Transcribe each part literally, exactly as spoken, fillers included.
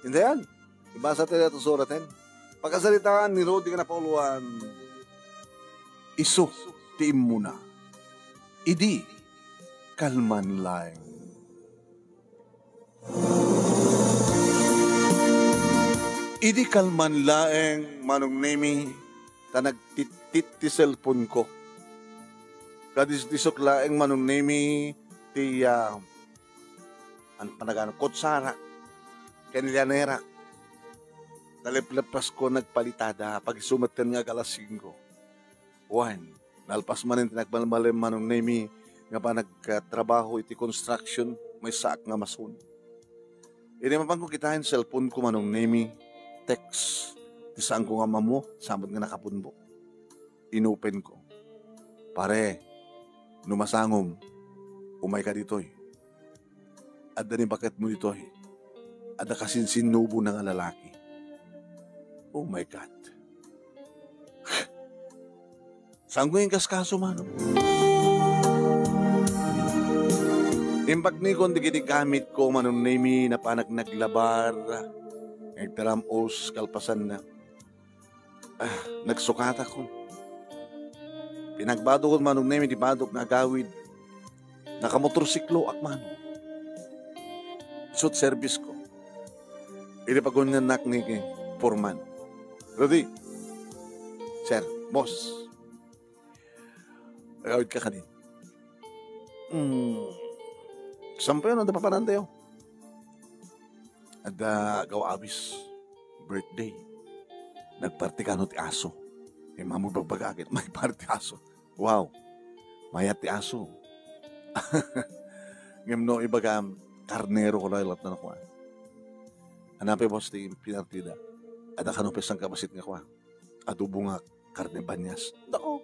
Intayan, ibasa tayo dito suraten. Pakasaritaan ni Rudy nga napauluan, isu ti immuna. Idi kalman laeng. Idi kalman laeng, Manong Nemi, ta nagtittit ti cellphone ko. Kadisdisok laeng, Manong Nemi, ti, ah, an-, panagan, kutsara, ken lianera. Naleplapas ko, nagpalitada, pag-isu metten nga alas singko. Wen, nalpas manen ti nagmalmalem, Manong Nemi, nga panagtrabaho iti construction, maysaak nga mason. Idi mapan ko kitaen cellphone ko, Manong Nemi, text ti saanko nga ammo, sa met nga nakapunbo. Inopen ko. Pare, no masangom, umayka ditoy. Adda ni baketmo ditoy. Adda kasinsinnubo na nga lalaki. Oh my God. Saan ko yung kaskaso, Manong? Impaknikon dagiti gamit ko, Manong Nemi, napanak naglabar, nagtaram-os, kalpasan na. Ah, nagsukatakon. Pinagbadokon, Manong Nemi, ti badok nga agawid. Nakamotorsikloak, Manong. Suit service ko. Idi pagunyannak ni Foreman. Rudy. Sir, boss. Agawid ka kadi. Hmm. Sampayon, ano papanan tayo? Adda gaw awis, birthday. Nagparti kano ti aso. Imam mo ibagbaga ket may party aso. Wow. Mayat ti aso. Ngem no ibagam, karnero ko layo lattan ako. Ania pay, boss, ti pinartida? Adda kano pay sangkabasit nga kua? Adobo nga karne banyas. Dako.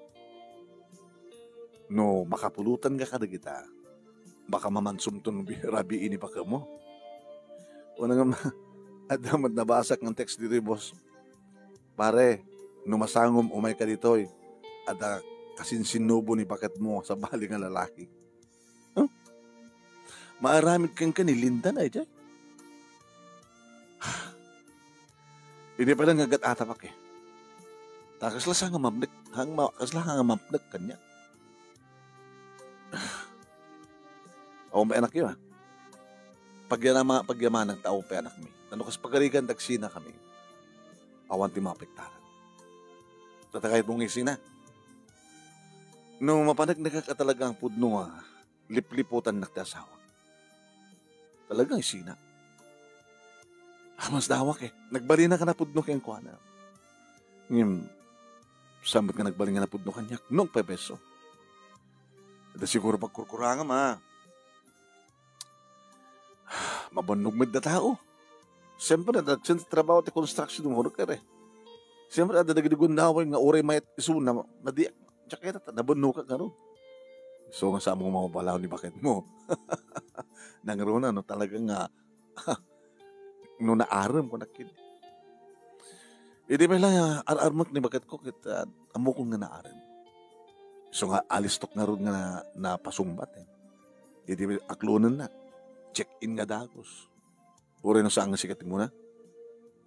No makapulotan ka kadagita, baka mamansumton bi-, rabii ni baketmo. Una nga ma-, adda met nabasak nga text ditoy, boss. Pare, no masangom, umayka ditoy. Adda kasinsinnubo ni baketmo, sabali nga lalaki. Huh? Maaramid kenka ni Linda na, ijay? Idi pay la nga agat-atapek, eh. Ta kasla sa nga mapnek, hang ma-, kasla nga mapnek kaniak. Awan pay anakyo, ah. Pagyama-, pagyamanak ta awan pay anakmi. Ano kas pagarigan, tagsinakami. Awan ti maapektaran. Tatagayat mo nga isina. No mapaneknekak a talagang pudno nga lipliputannak ti asawak. Talaga, isina. Ah, masdawak, eh. Nagbalin a napudno kenkuana. Ngem, saan met nga nagbalin nga napudno kaniak? No agpayso. Adda siguro pagkurkurangam, ah. Mabannog met a tao. Siyempre, adda nagsentrabaho ti construction, umurot ka re. Siyempre, adda dagiti gundaway nga uray mayat isuna, madi-, diak ita, ta nabannokan ngarud. So, nga saan mo mabalaw ni baketmo? Nangruna, no, talaga nga, no naarem ko nakit. Idi pay la, ar-armek ni baketko, ket, ah, ammokon nga naarem. So nga, alistok ngarud nga na-, napasungbat, eh. Idi aklonenna, check-in nga dagus. Uray no saan nga sikat immuna?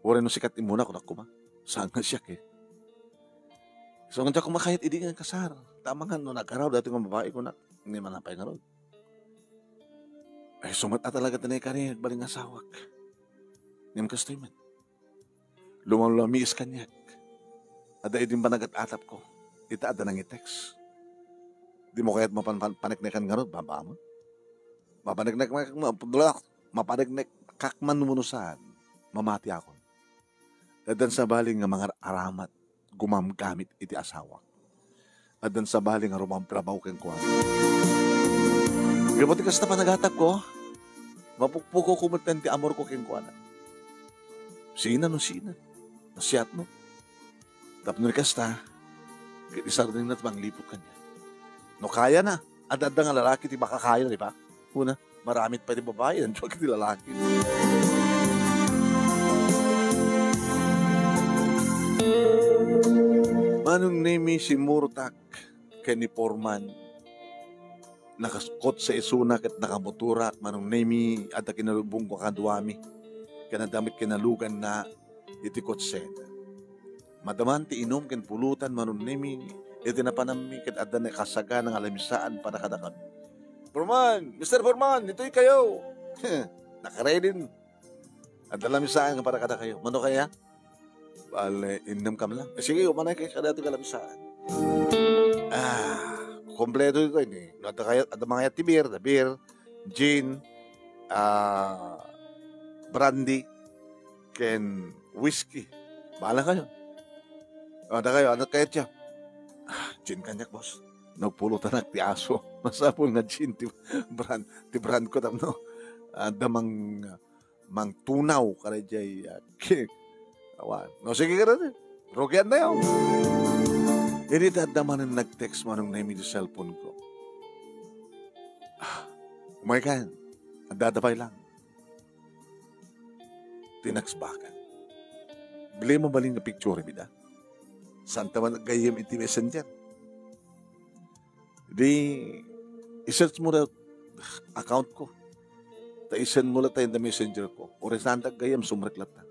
Uray no sikat immuna, kunak koma. Saan nga siak, eh. So, nga diak kumakayat idi nga kasar. Tama nga, no nagkaraw, dati nga babae, kunak. Hindi man napay ngarud. Ay, sumat a talaga ti naikari, nagbalin nga asawak. Ngem kastoy met. Lumalamiis kaniak. Adda idin panagat-atap ko. Ita adda nangitext. Di mo kayat mapan-, pan-, paneknekan ngarud, baba mo. Mapaneknek, mapaneknek, mapaneknek, kakman mo no saan, mamati akon. Addan sabali nga mangar-aramat, gumamgamit iti asawak. Addan sabali nga rumamplabaw kenkuana. Gapu ti kasta panagatap ko, mapukpuko ko met ti amor ko kenkuana. Sina no sina? Masiat no? Tapno ni kasta, ket isardengna ti pangliput kaniak. No kayana, adda-adda nga lalaki ti makakaya, di ba? Una, maramit pay ti babae, anto ti lalaki. Manong Nemi, simmurtak ken ni Foreman. Nakaskot sa isuna ket nakamotorak, Manong Nemi, adda kinalubong ko kaduami. ken adda met kinaluganna iti kotsena. Madaman ti inum ken pulutan Manong Nemi iti napananmi ket adda nakasagana nga lamisaan para kadakami. "Foreman! Mister Foreman, ditoy kayo!" Nakaredin. Adda lamisaan para kadakayo. Mano kaya? Bale, innem kam lang. Eh, sige, umanay kayo kada ito kalamisaan. Ah, kompleto ito ini. No, adda kaya, adda mga ti beer, the beer, gin, ah, brandy, ken whiskey. Bahala kayo. O, adda kayo, ano kayo tiya? Ah, gin kaniak, boss. Nagpulutan ak ti aso. Masapul nga gin ti brand, ti brand ko, tapno. Adda mang, mangtunaw, kada jay, ah, awan. No, sige ka rin. Rugian na yun. Ini ta adda manen nag-text Manong Nemi ti cellphone ko. Ah, umay kan. Adda-adda pay lang. Tinaksbakan. Bili mo balin nga picture, bida? Saan ta man gayyem iti messenger? Di, i-search mo da account ko. Ta i-send mo latta in the messenger ko. Uray saan ta gayyem, sumrek latta.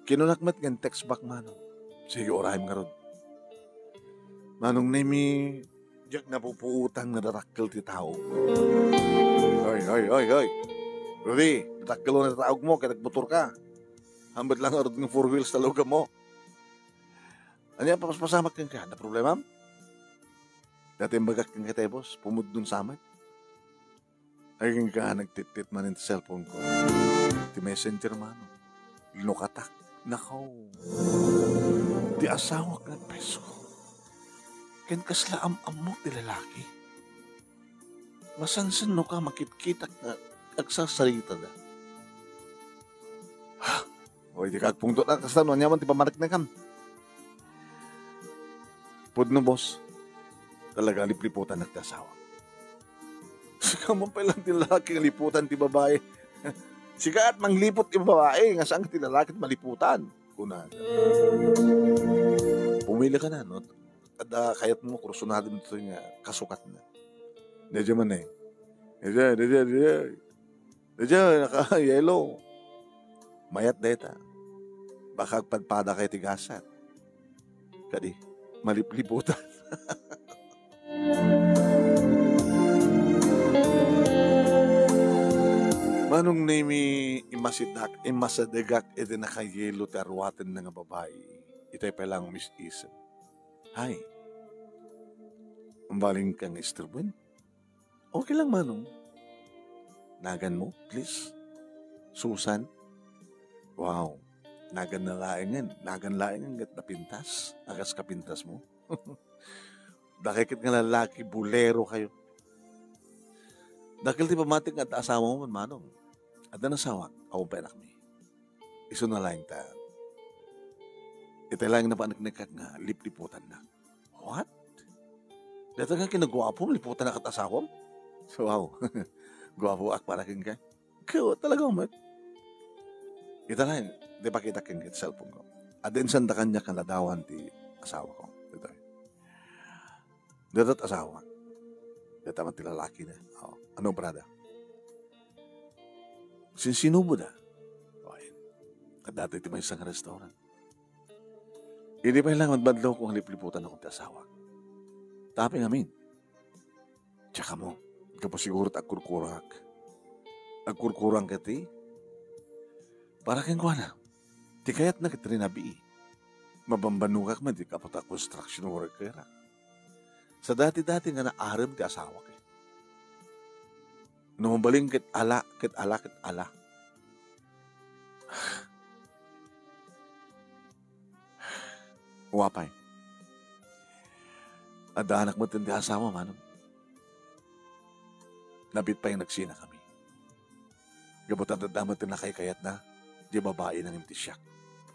Kinunak met nga text back, Manong. Sige, urayem ngarud. Manong Nemi, diak napupuotan nga darakkel ti tao. Hoy, hoy, hoy, hoy. Rudy, darakkel ti tao mo, kaya nagmotor ka. Hambet lang ngarud nga four wheels ta lugam mo. Ania, papaspasamak kenka. Adda problemam? Dati imbagak kenka, tay boss, pumudnon sa met. Ay, kenka, nagtittit manen ti cellphone ko. Ti messenger, Manong. Linukatak. Nakaw. Ti asawak nga peso. Ken kasla am-ammok ti lalaki. Masansen no ka makitkitak nga agsasarita da. Ha? O, idi ka agpungtot a kasla no aniaman ti pamariknakam. Pudno, boss. Talaga, lipliputannak ti asawa. Sika man pay lang ti lalaki nga liputan ti babae. Sika at mangliput ti babae, nga saan ti lalaki ti maliputan. Kuna. Pumili ka na, no? Adda kayat mo, kursunado mo ito nga kasukatna. Medyo man eh. Medyo, medyo, medyo. Medyo, naka-yellow. Mayat deta. Baka agpadpada kayo ti gasat. Kadi, malipliputan. Manong Nemi, imasidak, imasadegak iti nakayelo ti arwatenna nga babai. Itay pay lang mis-isem. Hay, umbaling ka nga isturbuen? Okay lang, Manong. Nagan mo, please? Susan? Wow. Nagan na laengen. Nagan laengen ket napintas. Agas kapintas mo. Dakay ket nga lalaki, bulero kayo. Dakkel ti pamatik nga adda asawa mo, Manong. Adda nasawak, awan pay anakmi. Isu na laeng ta. Itay laeng napaneknekak nga lipliputannak. What? Dayta nga kinaguapo, liputan na kat asawam? So, wow. Guapo ak para kenka. Kawa talaga, met. Ita laeng, di pakita kenka ti cellphone ko. Adda insandakan niya kaladawan ti asawa ko. Ito. Dayta ti asawa. Dayta man ti lalaki na. Oh, ano, brada? Sinsinubo da? Ay, kadati ti maysa nga restaurant. Idi pay lang madmadlaw ko nga lipliputan ako ti asawa. Taping amin. Tsaka mo, gapu siguro ta agkurkurak. Agkurkurang ka ti? Para kenkuana, ti kayatna ket rinabii. Mabambanogak man ti kaputa construction worker. Sa dati-dati nga naarem ti asawak, eh. No mabalin ket ala, ket ala, ket ala. Wa pay. Adda anak met ti asawa, Manong. Napit pay nga nagsinakami. Gapu ta adda met ti nakaykayatna, di babai na ngem ti siak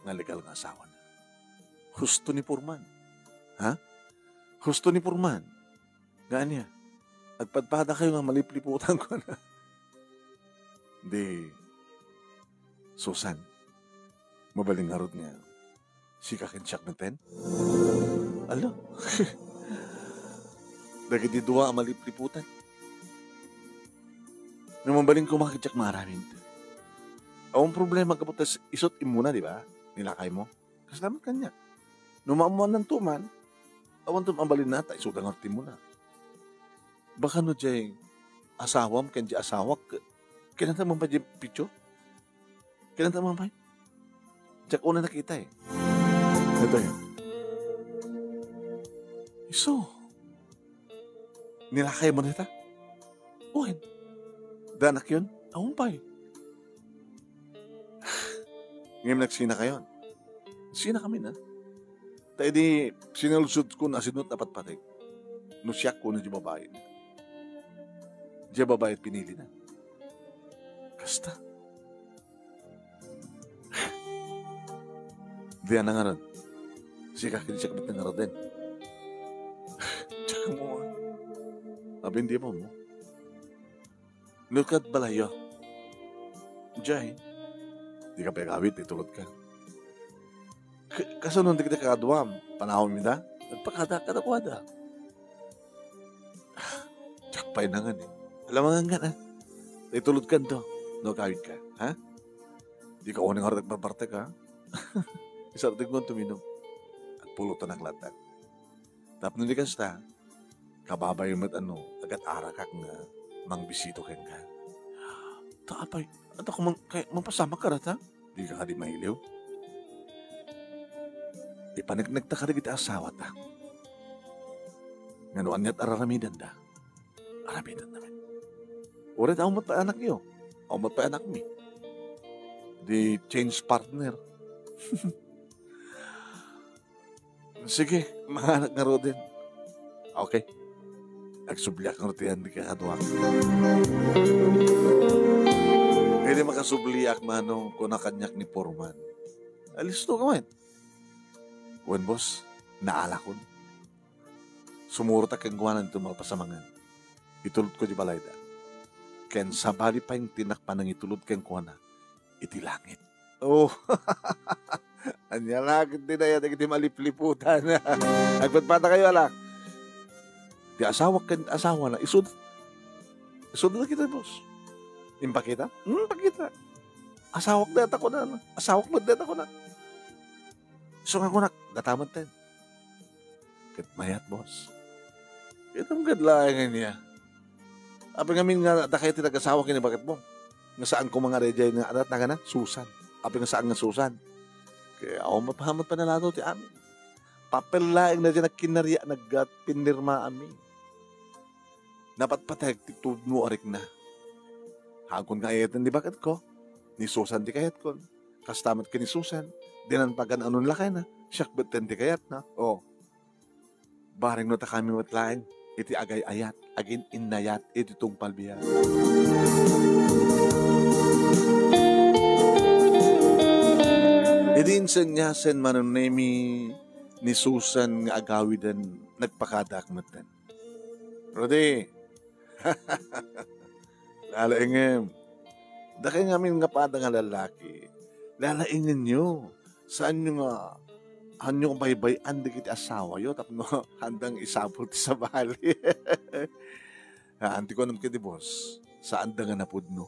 nga legal nga asawana. Husto ni Purman. Ha? Husto ni Purman. Nga ania? Agpadpada kayo nga malipliputan ko na. Di, Susan, mabalin ngarud nga sika ken siak meten? Ala, dagiti dua a malipliputan. No mabalin koma ket siak maaramid. Awan problema gapu ta is-, isut' immuna, di ba? Ni lakaymo. Kasla met kaniak. No maammuannanto man, awanto mabalinna ta isuda ngarud ti immuna. Baka no diay asawam ken diay asawak, kinanta man pay diay picture? Kinanta man pay? Diak unay nakita eh. Ito yun. Isu. Ni lakaymo dayta? Wen. Diay anak yun? Awan pay. Ngem nagsinakayon. Sinakamin, a. Ta idi sinaludsodkon a sino ti napatpateg. No siak wenno diay babai. Diay babai ti pinilina. Kasta. Diana ngarud. Sika ken siak met ngaruden. Diak ammo, a. Apay, dimo ammo? No kad balayyo. Diay. Dika pay agawid, itulodka. K-, kasano dagiti kakaduam? Panawanmi da? Nagpakada kadakuada. Diak pay nangan eh. Alam mo nga nga, a. Itulodkanto. No agawidka, ha? Dika unay ngarud agbarbartek, ha? Isardengmo tuminum. Agpulotanak latta. Tapno di kasta, kababay met a no agat-arakak nga mangbisita kenka. Ta apay, adda koma kay mapasamak kada ta? Dika kadi mailiw? Ipaneknekta kadagiti asawata. Nga no aniat a raramidenda, aramidenda met. Uray ta awan met pay anakyo, awan met pay anakmi. Di change partner. Sige, manganak ngaruden. Okay. Agsubliak ngarud ti ayan ti kakaduak. Idi makasubliak, Manong, kuna kaniak ni Foreman, "Alisto ka met?" Wen, boss, naalakon. Sumurotak kenkuana ditoy malpasamangan. Itulodko diay balayda. Ken sabali pay ti innak panangitulod kenkuana iti langit. Oh. Ania la ket ti dayta dagiti malipliputan? Agpatpatakayo, ala. Ti asawak ken asawana, isud-, isud dagiti boss. Impakita? Hmm, pakita. Asawak dayta, kunana. Asawak met dayta, kuna. Isu nga kunak, data metten. Ket mayat, boss. Itam ket laeng ania. Apay ngamin nga dakayo ti nagasawa ken ni baketmo? Nga saan koma nga daydiay nga adat nga nagana Susan. Apay nga saan nga Susan? Ket awan mapahamat panalato ti amin. Papel laeng daydiay nagkinnaria, naggat-, pinirma amin. Napatpateg ti pudno a rikna. Haanko nga ayaten ni baketko, ni Susan ti kayatkon. Kasta met ken ni Susan, dinan pagan-anon lakayna, siak metten ti kayatna. Oh. Bareng no ta kami met laeng iti agay-ayat, agin-innayat iti tungpal biag. Idi inseniasen Manong Nemi ni Susan nga agawiden, nagpakadaak metten. Rudy, lalaingem. Dakay ngamin nga pada nga lalaki, lalaingenyo. Saanyo nga, saanyo nga baybay-an dagiti asawayo tapno haanda nga isabol ti sabali. Haan ti kuanam ket ni boss, saanda nga napudno.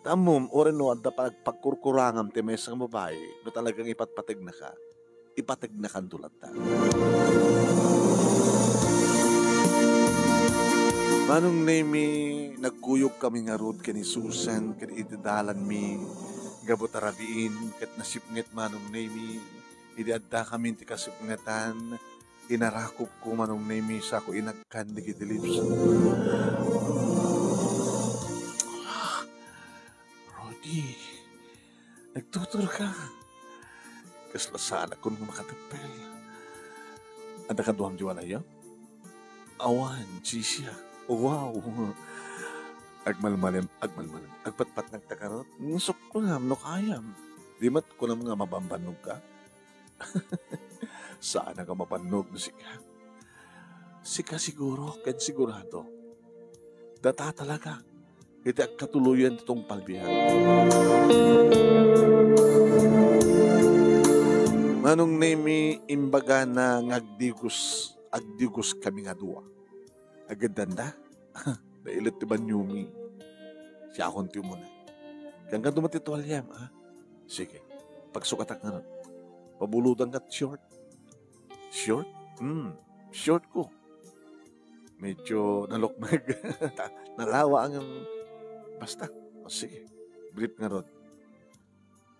Ta ammom, uray no adda pag-, pagkurkurangam ti maysa nga babai, no talagang ipatpategnaka, ipategnakanto latta. Manong Nemi, nagkuyogkami ngarud ken ni Susan ken iti dalanmi gapu ta rabiin ket nasipnget, Manong Nemi, idi addakami ti kasipngetan, inarakupko, Manong Nemi, sako inagkan dagiti lips. Rudy, nagtuturka. Kasla saanakon nga makateppel. Adda kaduam diay balayyo? Awan, sisiak. Wow! Agmalmalem, agmalmalem. Agpatpatnagta ngarud. Sukkunam no kayam. Di met kunam nga mabambannogka? Saanak a mabannog no sika. Sika siguro ken sigurado. Data talaga iti agkatuloyan ti tungpal biag. Manong Nemi, imbagana nga agdigos, agdigoskami nga dua. Ageddan da? Nailet ti baniomi. Siakon ti umuna. Kangkano met ti tualiam, ha? Sige. Pagsukatak ngarud. Pabulodan kat short. Short? Hmm. Short ko. Medyo nalukmeg. Nalawa ang basta. O, sige. Brief ngarud.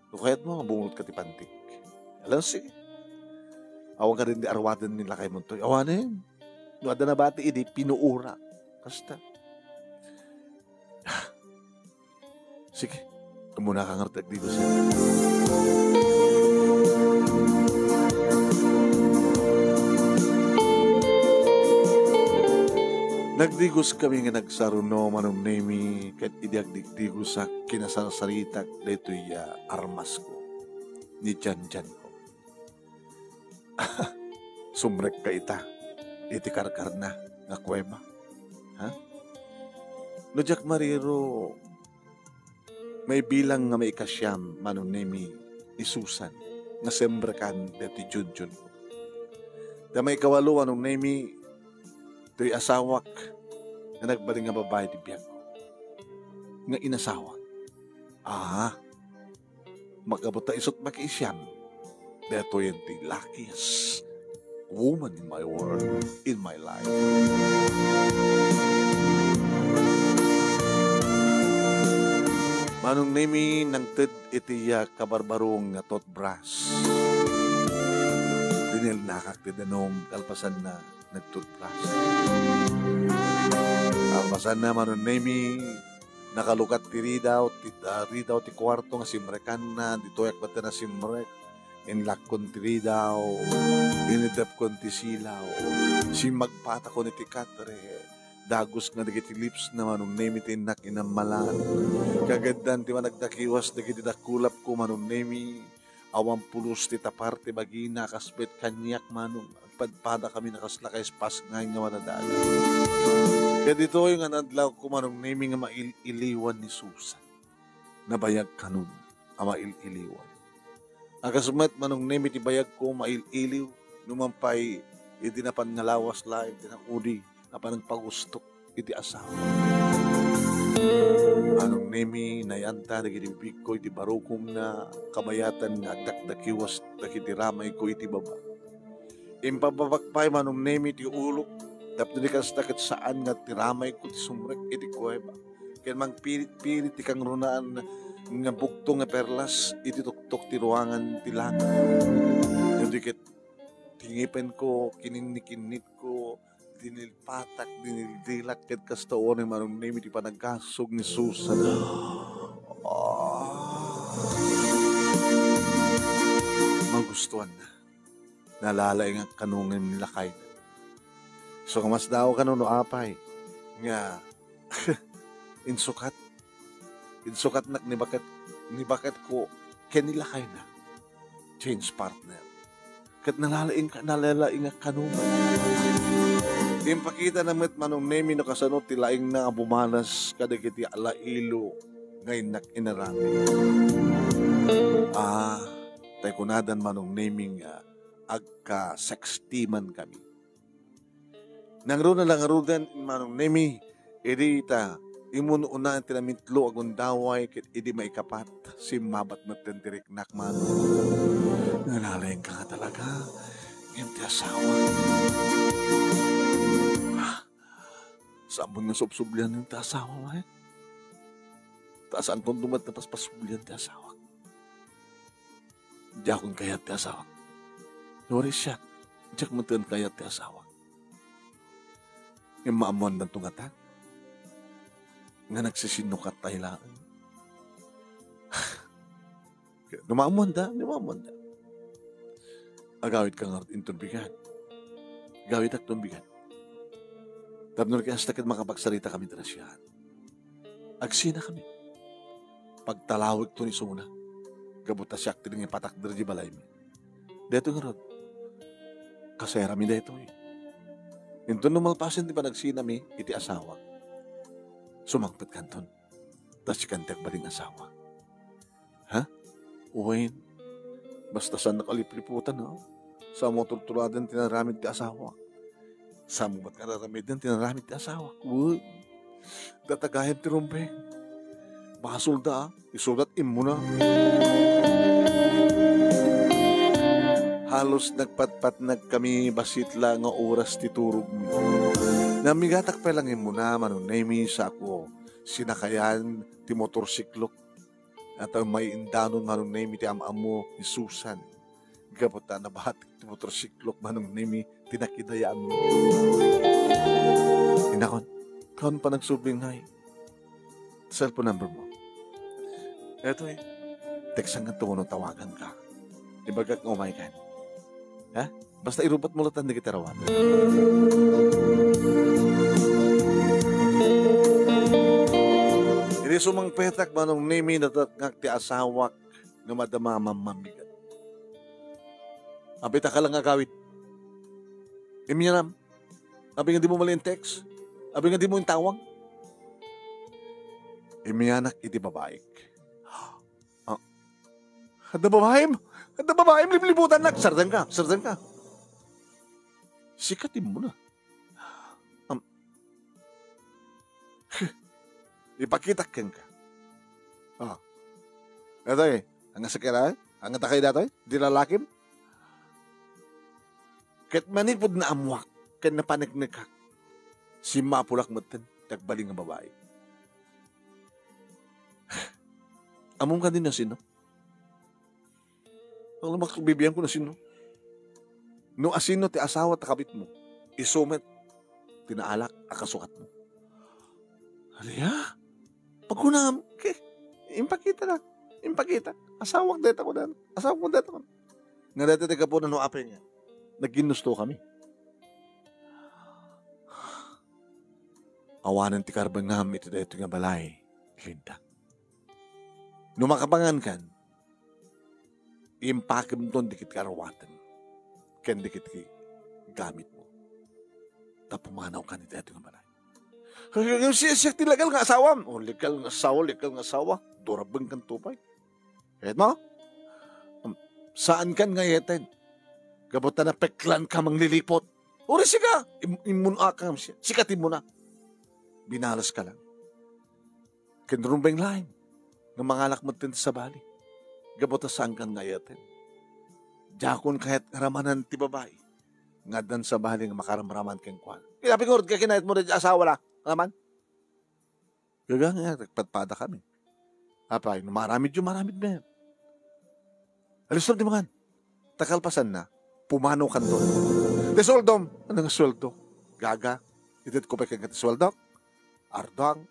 No kayatmo, mabungot ka ti pantik. Ala, sige. Awan ka din di arwaden ni lakay mo toy. Awanen. No adda nabati, idi pinuora. Kasta. Sige. Umuna ka ngarud, agdigos. Nagdigos kami nga nagsaruno, Manong Nemi, ket idi agdigdigosak, kinasarsaritak daytoy a armasko. Ni Janjan ko. Sumrekka ita iti karkarna nga kuweba. Ha? No diak mariro, maibilang nga maikasiam, Manong Nemi, ni Susan nga simrekan daytoy Junjun. Ta maikawalo, Manong Nemi, toy asawak nga nagbalin nga babai ti biagko. Nga inasawak. Ah, Makabuta isut' makiisiam. Daytoy ti luckiest woman in my world, in my life. Manong Nemi, nangted iti, ah, kabarbarong nga toothbrush. Dinilnakak ti danum, kalpasanna, nagtoothbrush. Kalpasanna, Manong Nemi, nakalukat ti ridaw, ti, ah, ridaw ti kuarto nga simrekanna, ditoyak batten a simrek. Inlakkon ti ridaw, inidepkon ti silaw, simmagpatakon iti katre. Dagus nga dagiti lips na, Manong Nemi, ti innak inammalan. Kageddan ti managdakiwas dagiti dakulapko, Manong Nemi. Awan pulos ti tapar ti bagina, kas met kaniak, Manong. Agpadpadakami a kasla kay espasngay nga madadagan. Ket ditoy nga adlawko, Manong Nemi, nga mail-iliwan ni Susan. Nabayag kanon a mail-iliwan. A kas met, Manong Nemi, ti bayagko mail-iliw, numan pay idi napan nga lawas laeng ti nangudi a panagpagustok iti asawa. Manong Nemi, nayanta dagiti bibigko iti barukom nga kabayatan nga agdakdakiwas dagiti ramayko iti baba. Impababak pay, Manong Nemi, ti ulok, tapno di kasta ket saan nga ti ramayko ti sumrek iti kuweba. Ken mangpirit-pirit ti kangrunaan nga bugto nga perlas iti tuktok ti ruangan ti langit. No di ket ti ngipenko, kininnikinnitko, dinilpatak, dinildilak, ket kasta unay, Manong Nemi, ti panagasug ni Susan. Ah. Magustuanna. Nalalaingak kano nga lakayna. Isu nga masdaaw kano no apay nga insukat, insukatnak ni baket, ni baketko ken ni lakayna. Change partner. Ket nalalaing ka, nalalaingak kano. Impakitana met, Manong Nemi, no kasano ti laingna a bumanas kadagiti alailo nga innak inaramid. Ah, tay kunadan, Manong Nemi, nga agka-sexteamankami. Nangruna la ngaruden, Manong Nemi, idi ta imun-una ti namitlo a gundaway ket idi maikapat, simmabat metten ti riknak, Manong. Nalalaing ka nga talaga ngem ti asawa. Ah, saan nga subsublian ti asawa, eh? Ta saanton met a paspasublian ti asawa. Diakon kayat ti asawak. Nuray siak, diak metten kayat ti asawak. Ngem maammoandanto ngata nga nagsisinukat tay laeng. No maammoanda, no maammoanda. Agawidka ngarud inton bigat. Agawidakton bigat. Tapno kasta ket makapagsaritakami ti nasian. Agsinakami. Pagtalawekto ni Suna. Gapu ta siak ti nangipatakder di balaymi. Daytoy ngarud, kasayaranmi daytoy. Inton no malpasen ti panagsinami iti asawak, sumangpet kanton. Ta sikan ti agbalin asawa. Ha? Wen, basta saan nakalipliputan, ha? Saan mo turturaden ti naramid ti asawa? Saan mo met nga raramiden ti naramid ti asawa? Wen, data gayam ti rumbeng. Basolda, a. Isuda ta immuna. Halos nagpatpatnagkami bassit la nga oras ti turogmi. Namigatak pay la nga immuna, Manong Nemy, sa ako sinakayan ti motorsiklok. At ang maiindanon, Manong Nemy, ti am-ammo ni Susan. Gapu ta nabatik ti motorsiklok, Manong Nemy, ti nakidayaanmi. Inakon, kaon pa nagsubling ngay. Cellphone number mo. Eto eh. Textan ka to, no, tawagan ka. Ibagak nga umay kan. Ha? Basta irubot mo latta dagiti arawat. Idi sumangpetak, Manong Nemy, nadatngak ti asawak nga madama mamamigat. Apay, ta ka lang agawid. Imminam. Apay nga di mo mali in-text. Apay nga di mo intawag. Immianak iti babaik. Ah. Adda babaim! Adda babaim! Liblibutannak! Sarden ka! Sarden ka! Sika ti immuna. Am-, ipakitak kenka. Ah. Datoy, anga sakira? Anga takay datoy? Di lalakim? Ket manipud naammuak ken napaneknekak, simmapulak metten ti agbalin nga babai. Ammom kadi no asino? Ang lumak-, bibiangko no asino? No asino ti asawa ta kabitmo, isu met ti naalak a kasukatmo. Ania? Pagkunam, ke, impakita na. Impakita. Asawak dayta kunan. Asawak dayta kunan. Nga dayta ti gapuna no apay nga nagginnustokami. Awanen ti karbengam iti daytoy nga balay, Linda. No makapangankan, impakemton dagiti aruatem ken dagiti gamitmo. Ta pumanawkan iti daytoy nga balay. Si-, siak ti legal nga asawam. O, legal nga asawa, legal nga asawa. Durabengkanto pay. Ket mo? Um, saankan nga ayatan. Gapu ta napeklanka manglilipot. Uray sika, im-, immun-akam siya. Sika ti immuna. Binalaska lang. Ken rumbeng laeng nga mangalak metten ti sabali. Gapu ta saankan nga ayaten. Diakon kayat nga ramanan ti babai nga addan sabali nga makaramraman kenkuana. Kinapi ngarud ka kinayatmo daydi asawa la. Aman? Gaga nga, nagpadpadakami. Apay, no maramidyo, maramid met. Alistom ti mangan. Ta kalpasanna, pumanaw kanto. Ti sueldom, ano nga sueldo? Gaga, itedko pay kenka ti sueldok? Ardang.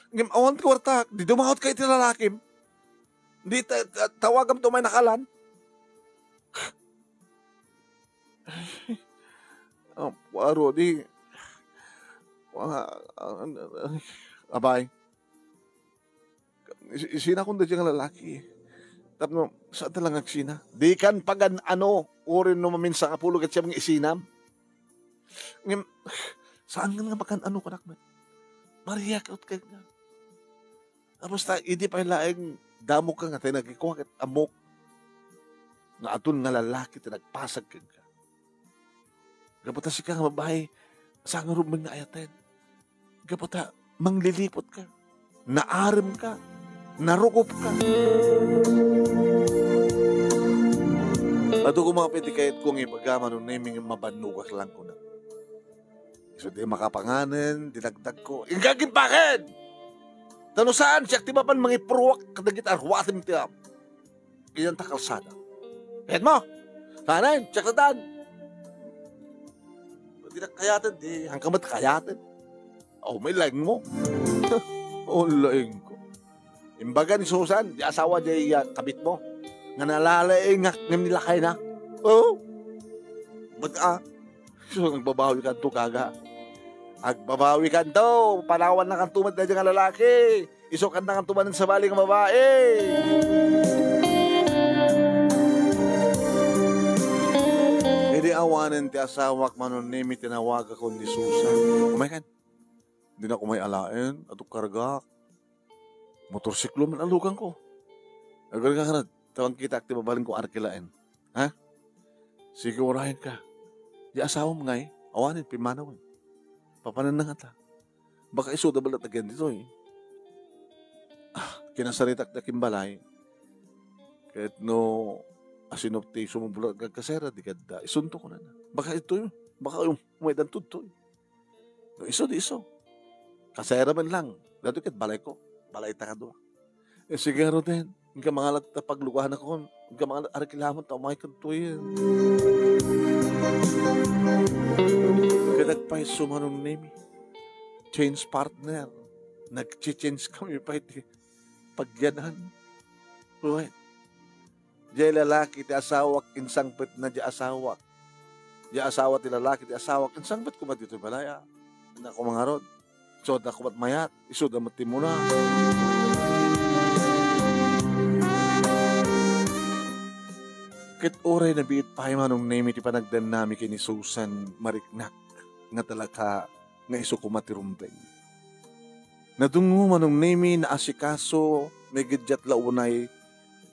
Ngem awan ti kuartak, di dumaotka iti lalakim. Di ta-, ta-, tawagam to may nakalan. Ah, Rudy. Ah, ah, ah, abay. Is-, isinakon daydi nga lalaki. Tapno, saan ta lang agsina? Dikan pagan-ano, uray no maminsan nga pulo ket siam nga isinam. Ngem, saan nga makan-ano kanak met? Maria, kaot ka nga. Tapos ta, idi pay laeng damok ka nga, tay nagikua ket ammok nga adun nga lalaki ti nagpasag kenka. Gapu ta sika nga babai, saan nga rumbeng nga ayaten. Gapu ta manglilipot ka, naarem ka, narukup ka. Adu koma pay ti kayatko nga ibaga, Manong Nemy, nga mabannogak lang kuna. Isu ti makapanganen, dinagdagko. Inka agimpaken! Ta no saan, siak ti mapan mangipruak kadagiti aruatem ti am-, idiay ta kalsada. Ket mo? Sanen, check na tan. Di na kayaten, di, hangka met kayaten. Aw, may laeng mo. Aw, laeng ko. Imbaga ni Susan, di asawa, di, ah, kabit mo. Nga nalalaingak ngem nilakayna. Oo. Baga, so, nagbabawi kanto, kaga. Agbabawi kanto, panawan na kanto met daydi nga lalaki. Isu kan na kanto manen sabali nga babai. Idi awanen ti asawak, Manong Nemy, tinawagakon ni Susan. Umay kan. Di na ko may alaen, ato kargak. Motorsiklo man alugan ko. Agarga ka na, tawag kita ti babaling ko arkilaen. Ha? Sige, urayan ka. Di asawam ngay, awanen, pimanawen. Papanan na nga ta. Baka isu da balat again dito eh. Kinasaritak da ken balay. Ket no asino ti sumublo nga agkasera, di kadda. Isunto, kunana. Baka itoy, baka um-, umaydan tudtoy. No isu, di isu. Kasera man lang. Datoy ket balayko. Balayta kadua. Eh, sige, Roden. Inka mangalat ta pagluganakon. Inka mangalat, areklaman ta umay kadtoy. Ket agpayso Manong Nemi. Change partner. Nagche-change kami pay ti pagyanan. Uy. Diay lalaki ti asawak, insangpetna diay asawak. Diay asawa ti lalaki ti asawak, insangpet koma ditoy balay, a. Nako, mangarod. Isuda koma ti mayat, isuda met ti muna. Ket uray nabiit pay Manong Nemi ti panagdennami ken ni Susan, mariknak nga talaka nga isu koma ti rumbeng. Nadungngo Manong Nemi, naasikaso, nagiddiat la unay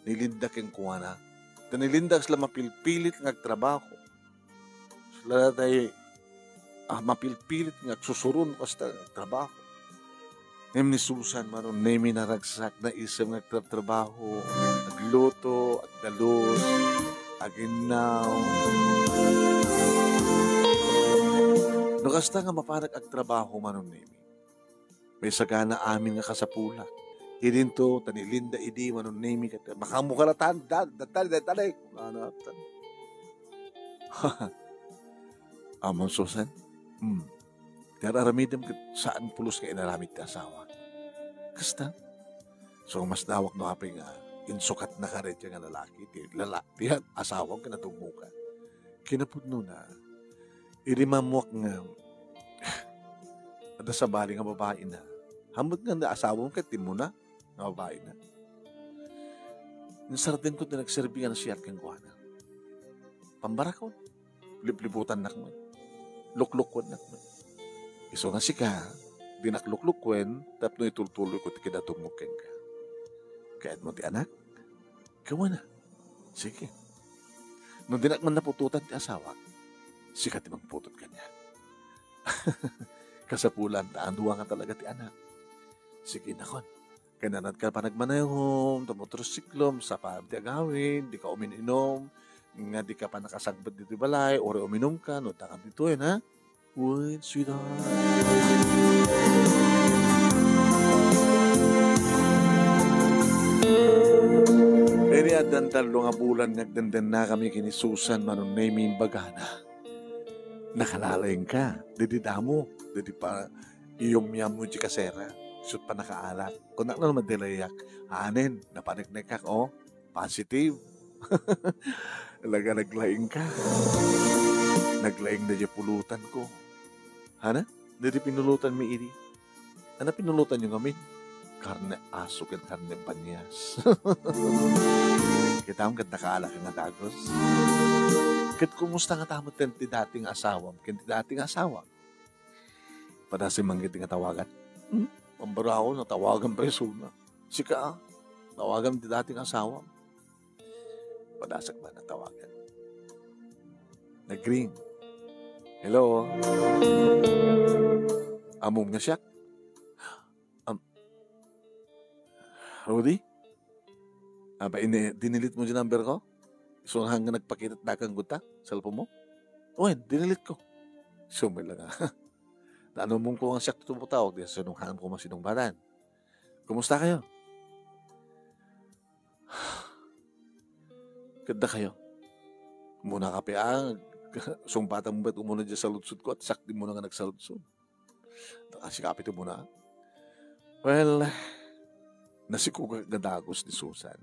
ni Linda kenkuana. Ta ni Linda kasla mapilpilit nga agtrabaho. Kasla dayta, ah, mapilpilit nga agsusuron kasta nga agtrabaho. Ngem ni Susan Manong Nemi naragsak, naisem nga agtratrabaho, agluto, agdalus, aginnaw. No kasta nga mapanak agtrabaho Manong Nemi, maisagana amin nga kasapulak. Idinto, ta ni Linda idi Manong Nemi ket, "Makaammoka la tan, dan, dan, tan, dan, tan, eh." Ano, tan. Amon, Susan? Hmm. Ti ar-aramidem ket saan pulos nga inaramid ti asawa. Kasta? So, mas dawak no apay nga insukatna kadi nga lalaki, ti lala-, ti asawam ken nadungngoka. Kinapudnona, idi mammuak nga adda sabali nga babaina. Hamut nga asawam ket ti muna nga babaina. Insardengko ti nagserbi nga nasiat kenkuana. Pambarakon. Liplibutannak met. Luklukuennak met. Isu nga sika, dinak luklukuen tapno itultuloyko ti kinadungngok kenka. Kayatmo ti anak? Kawana. Sige. No dinak man naputotan ti asawak, sika ti mangputot kaniak. Kasapulan ta a dua nga talaga ti anak. Sige, nakon. Kananak ka panagmanehom, ta motorsiklom, sapa ti agawid, dika umin-inom, nga dika pay nakasangpet ditoy balay, uray uminumka, no, adda ka ditoy, ha? Wen, sweetheart. Idi addan tallo nga bulan nga agdendennakami ken ni Susan, Manong Nemi, imbagana. Nakalalaingka, didi damo, didi pa iyumyam mo di kasera, isut pannakaalak. Kunak no madelayak, anen, napaneknekak, oh, positive. Talaga naglaingka. Naglaing na di pulutanko. Hana? Didi pinulutanmi idi. Ano pinulutanyo ngamin? Karne aso ken karne banias. Kitam ket nakaalak nga dagus. Ket kumusta nga tamet ti dati nga asawam ken ti dati nga asawam? Padasem man ket nga tawagan. Hmm? Pambaraw, natawagan pay isuna. Sika, tawagan ti dati nga asawam. Padasek man a tawagan. Nag-ring. Hello? Ammom nga siak? Am-, Rudy? Aba, ini-, dinilit mo di number ko? Isu nga nagpakita dakang gutta, cellphone mo? Wen, dinilit ko. Sumay lang, ah. Naanumon ko nga siak ti tumutawag, di sinunghaan ko masinungbaran. Kumusta kayo? Ket dakayo. Muna ka pay, ah, sungbatang met umuna di saludsod ko, at siak di muna nga nagsaludsod. Nakasikapi ti muna. Well, nasikog nga dagus ni Susan.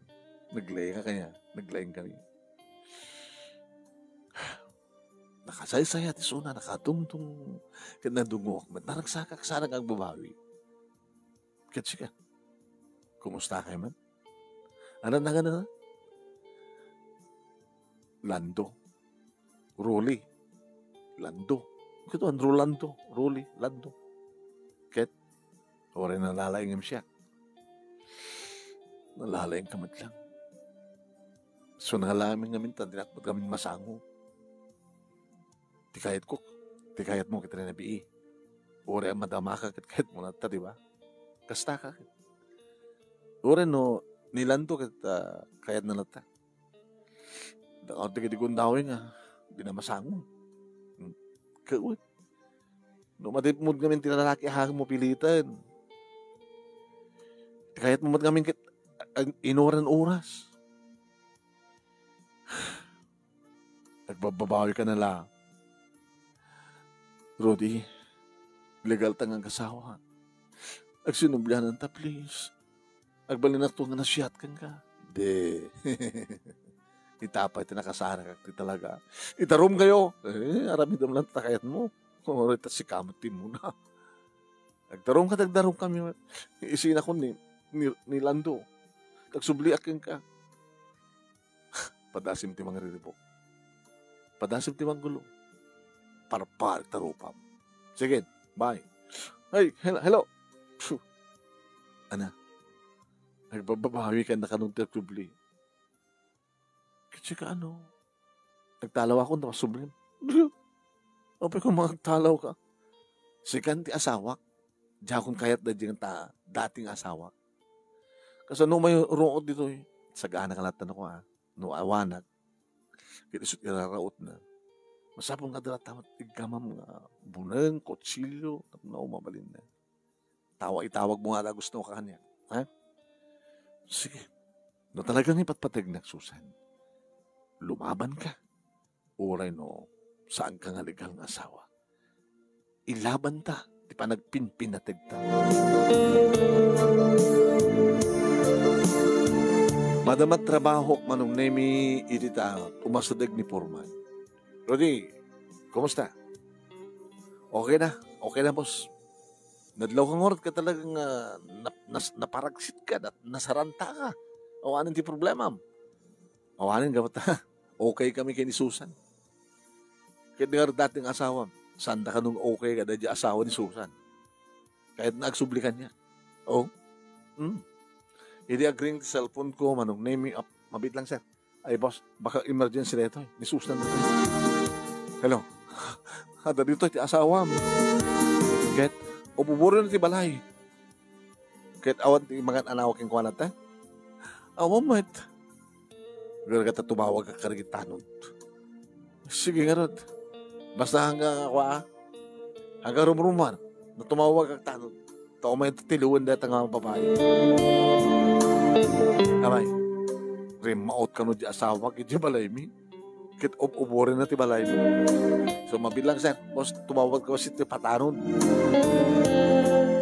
Naglaing kaya, naglaing kami. Nakasaysayat isuna, nakatungtong, ket nadungngoak met. Naragsakak sana nga agbabawi. Ket sika, kumusta kay man? Ano na gana? Lando. Rolly. Lando. Ket Rolando. Rolly. Lando. Ket, uray nalalaingem siak. Nalalaing ka met lang. So, nangalamin ngamin ta, dinak met ngamin masango. Ti kayatko, ti kayatmo ket rinabii. Uray a madamaka ket kayatmo latta, di ba? Kasta ka ket. Uray no, ni Lando ket, ah, kayatna latta. Dakar dagiti gundaway nga, di na masango. Hmm. Kawan. No, madipmod ngamin ti lalaki, ahag mo pilitan. Kayat mo met ngamin ket, ah, inuran oras. Agbabbabawi ka na la. Rudy, legal ta nga agasawa. Agsinublianan ta, please. Agbalinak to nga nasiat kenka. De. Ita pay ti nakasarakak ti talaga. Idarum kayo. Eh, aramidem lang ta kayat mo. Ori ta sika met ti muna. Agdarum ka, agdarum kami. Isinakon ni, ni, ni Lando. Agsubliak kenka. Padasim ti mangriribuk. Padasim ti manggulo. Parparik ta rupam. Sige, bye. Ay, hello, hello. Phew. Ana, nagbababawi ka na kanong ti agsubli. Kasi ka ano, nagtalaw ako na masublim. Apay ko, mga agtalaw ka. Sikan ti asawak. Diakon kayat da diyang ta, dating asawak. Kasano may ruot ditoy? Sagana ka latta nako, ah. No awanak, ket isut iraraot na. Masapul nga adda latta met iggamam nga buneng, kutsilyo, tapno mabalin na. Tawa, itawag mo nga da gusto ka kanya. Ha? Sige. No talagang ipatpateg na, Susan, lumaban ka. Uray no, saan ka nga legal nga asawa. Ilaban ta ti panagpinpinateg ta. Madama trabaho, Manong Nemi, iti ta umasideg ni Foreman. Rudy, kumusta? Okay na. Okay na, boss. Nadlaw ka ngarud ka talagang, ah, nap-, nas-, naparagsit ka, nat-, nasaranta ka. Awanen ti problemam. Awanen, gapu ta okay kami ken ni Susan. Ket nga dating asawam, saan da kanong okay kada di asawa ni Susan? Kayatna agsubli kaniak. Oh. Hmm. Idi agring ti cellphone ko, Manong Nemi, ap-, mabit lang, sir. Ay, boss, baka emergency daytoy. Ni Susan daytoy. Hello. Adda ditoy ti asawam. Ket, ububuron ti balay. Ket awan ti mangan-anaw kenkuana ta? Awan met. Gurgata tumawag ka kadagiti tanod. Sige ngarud. Basta hangga kua, hangga rumrumar, no tumawag ka tanod. Ta umay ti tiliwen dayta nga babai. Abay, rimmaot kano di asawa iti balaymi. Ket ub-uboren na ti balay. So, mabilang, sir. Boss, tumawag ka, boss, iti patanod.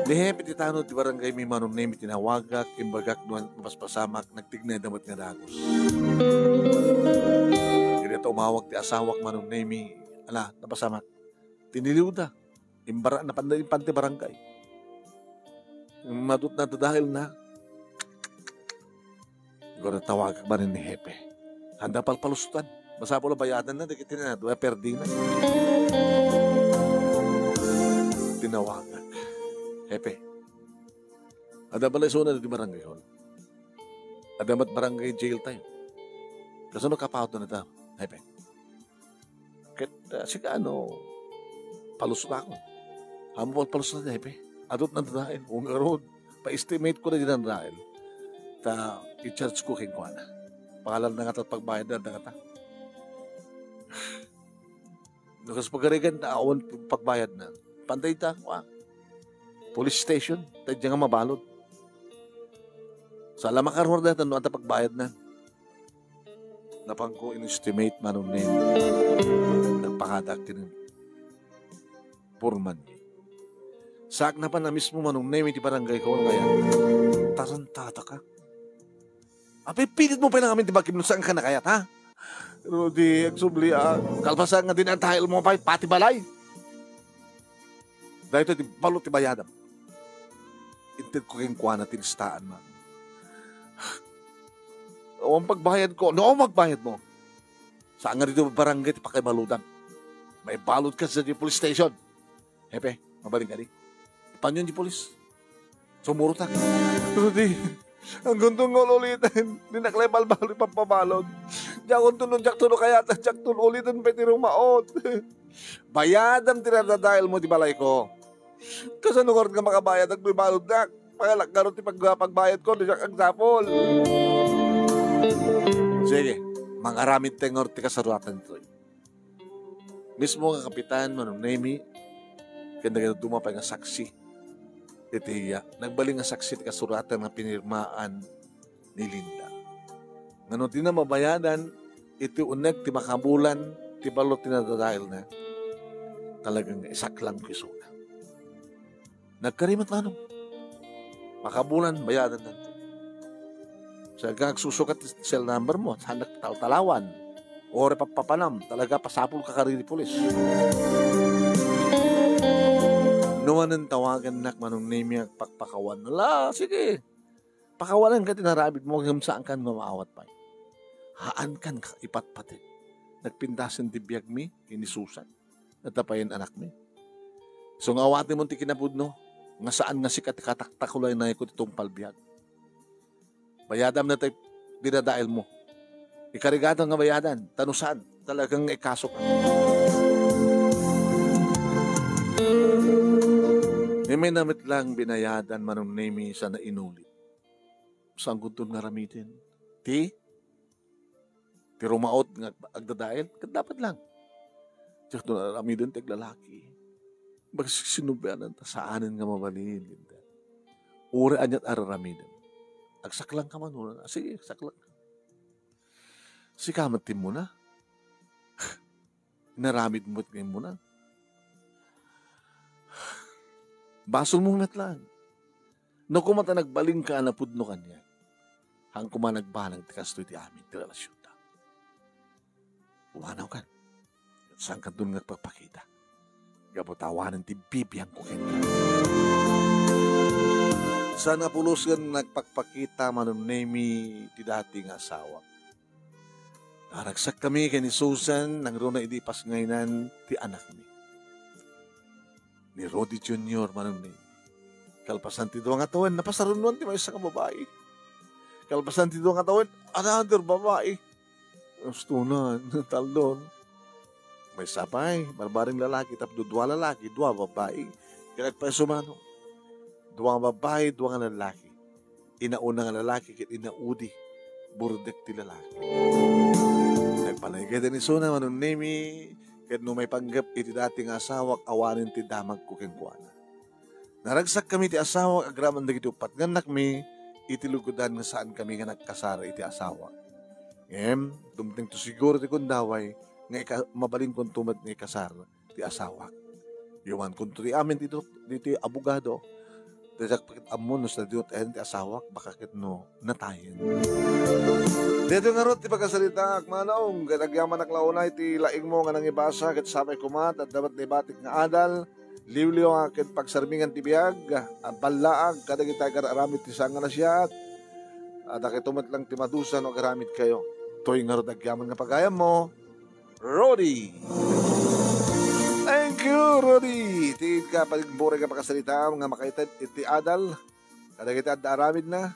Ni hepe ti tanod ti barangay mi, Manong Nemi, tinawagak, imbagak no mapaspasamak, nagtignay da met nga dagus. Iti umawag ti asawak, Manong Nemi, ala, napasamak. Tiniliwda. Imbara-, napanda-, impante barangay. Madut na dadael na. Siguro tawagak manen ni hepe. Handa palpalusutan. Masapul a bayadan na, dagiti na, dua perdi na. Tinawagak. Hepe. Ada pala isuna di barangay hall. Ada met barangay jail tayo. Kasano kapaut na ta, hepe? Ket, ah, sika, ano, palusot ako. Amo pal-, palusot na, hepe. Adut na dadael. Ung arod. Pa-estimate ko na di nanrael. Ta, i-charge ko kenkuana. Pangalan na nga ta pagbayad na, na nga ta. No, kas pagarigan ta, awan pagbayad na. Pantay ta, kua. Police station. Ta, diyan nga mabalod. Sa lama karwar na, no, ata pagbayad na. Napangko in-estimate, Manong Nemi. Nagpangadak ken foreman mi. Saak na pan a mismo, Manong Nemi, ti barangay ko, kaya tarantata ka. Apay, pilit mo pa lang amin ti bagim no saan ka nakayat, ha? Rudy, agsubli, ah. Kalpasan nga dinatail mo pa, pati balay. Daytoy ti balo ti bayadam. Inted ko kenkuana ti listaan, man. Awan pagbayad ko. No, magbayad mo. Saan nga dito barangay ti pakaibaludam? May balod ka sa di police station. Hepe, mabalin ka di. Ipanyon di police. Sumurot na. Rudy, ang guntong nga uliten. Di naklay balbalo ipapabalod. Di ako tuno, di ako tuno kaya, di ako tuno uliten, pwede rumaot. Bayadam ti nadadael mo di balay ko. Kasano ka nga makabayad, agbibalod na. Pangalak ngarud ti pag-, pagbayadko, di siak agsapul. Sige, mangaramid tayo ngarud ti kasaruatan ditoy. Mismo nga kapitan, Manong Nemi, ken dagiti duma pay nga saksi iti iya, nagbalin nga saksi ti kasuratan nga pinirmaan ni Linda. Nga no dina mabayadan, iti uneg ti makabulan, ti balo ti nadadaelna, talagang isaklang isuna. Nagkari met, Manong. Makabulan, bayadan na. Sa agsusukat ti cell number mo, saan nagtaltalawan? Uray pappapanam, talaga pasapul ka kari di pulis. No manen tawagannak, Manong Nemi, agpakpakawan. Ala, sige. Pakawanan ka ti naramid mo, ngem saan kan nga maawat pay. Haan kan ka ipatpateg. Nagpintasen ti biagmi, ken ni Susan. Natapayen anakmi. So nga awaten mo ti kinapudno, nga saan nga sika ti kataktakulaynayko ti tungpal biag. Bayadam na ti dinadael mo. Ikarigatan nga bayadan, ta no saan, talagang nga ikaso ka. Ni may namit lang binayadan, Manong Nemi, sa nainulit. Saan kunton nga aramiden? Ti? Ti rumaot nga ag-, agdadael? Ket dapat lang. Diak to aramiden ti aglalaki. Basta sinublianan ta saanen nga mabalin, Linda. Uray aniat a raramiden. Agsaklang ka man, una. Sige, agsaklang ka. Sika met ti immuna. Inaramid mo met nga immuna. Basol mo met lang. No koma ta nagbalin ka a napudno kaniak, haan koma nagbanag ti kastoy ti amin ti relasionta. Umanaw kan. Saan kanton nga agpakpakita? Gapu ta awanen ti bibiangko kenka. Saan nga pulos nga nagpakpakita, Manong Nemi, ti dati nga asawak. Naragsakkami ken ni Susan nangruna idi ipasngaynan ti anakmi. Ni Rudy Junior, Manong Nemi. Kalpasan ti dua nga tawen, napasarunnoan ti maysa nga babai. Kalpasan ti dua nga tawen, another babai. Gusto na, taldon. Maysa pay, barbareng lalaki, tapno dua lalaki, dua babai. Ket agpayso, Manong. Dua nga babai, dua nga lalaki. Inauna nga lalaki ket inaudi, burdek ti lalaki. Nagpanagayda ni Susan, Manong Nemi, ket no maipanggep iti dati nga asawak, awanen ti damagko kenkuana. Naragsakkami ti asawak agraman dagiti uppat nga annakmi iti lugudan nga saankami nga nagkasar iti asawak. Ngem, dumtengto siguro ti gundaway nga ika-, mabalinkonto met nga ikasar ti asawak. Yumankonto ti amin dito, ditoy abogado. Diak pay ket ammo no sadino ti ayan ti asawak, baka ket no natayen. Daytoy ngarud ti pakasaritaak, Manong, ket agyamanak la unay ti laingmo nga nangibasa, ket sapay koma ta adda met naibatik nga adal, liwliwa ket pagsarmingan ti biag, a ballaag kadagiti agar-aramid ti saan nga nasayaat. A, dagitoy met lang ti madusa no agaramidkayo. Toy ngarud agyaman nga pagayammo, Rudy. Thank you, Rudy. Ti ka paligburay nga pakasarita nga makaited iti adal kadagiti adda aramidna.